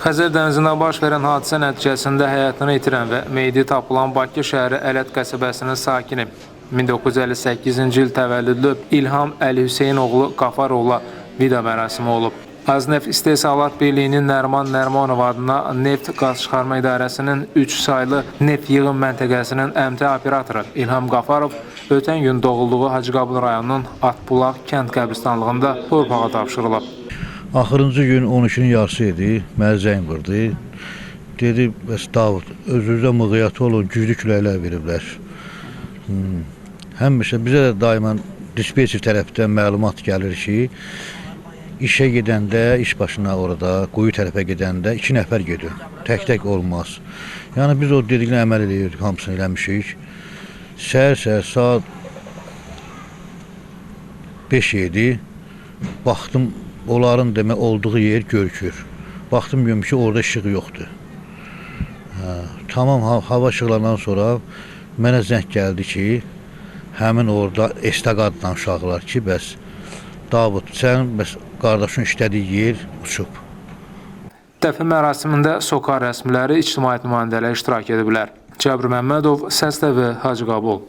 Xəzər dənizində baş verən hadisə nəticəsində həyatını itirən və meyidi tapılan Bakı şəhəri Ələt qəsəbəsinin sakini 1958-ci il təvəllüdlü İlham Əlihüseynoğlu Qafarovla vida mərasimi olub. Azneft İstehsalat Birliyinin Nəriman Nərimanov adına Neft Qaz Çıxarma İdarəsinin 3 saylı neft yığım məntəqəsinin əmtə operatoru İlham Qafarov ötən gün doğulduğu Hacıqabul rayonunun Atbulaq kənd qəbristanlığında torpağa tapşırılıb. Axırıncı gün 12-nin yarısı idi, mənə zəng vurdu. Dedi, bəs Davud, özünüzə mığıyat olun, güclü küləklər veriblər. Həmişə bizə də daima dispetçer tərəfdən məlumat gəlir ki, işə gedəndə, iş başına orada, quyu tərəfə gedəndə 2 nəfər gedir. Tək-tək olmaz. Yəni biz o dediyinə əməl eləyirik, hamısını eləmişik. Səhər-səhər saat 5 idi, baxdım, onların demək olduğu yer görükür. Baxdım görüm ki, orada işıq yoxdur. Hə, tamam hava işıqlandan sonra mənə zəng gəldi ki, həmin orada estakadla uşaqlar ki, bəs Davud, sən bəs qardaşın işlədiyi yer uçub. Dəfn mərasimində SOCAR rəsmiləri, ictimaiyyət nümayəndələri iştirak ediblər. Cəbir Məmmədov, Səs TV, Hacıqabul.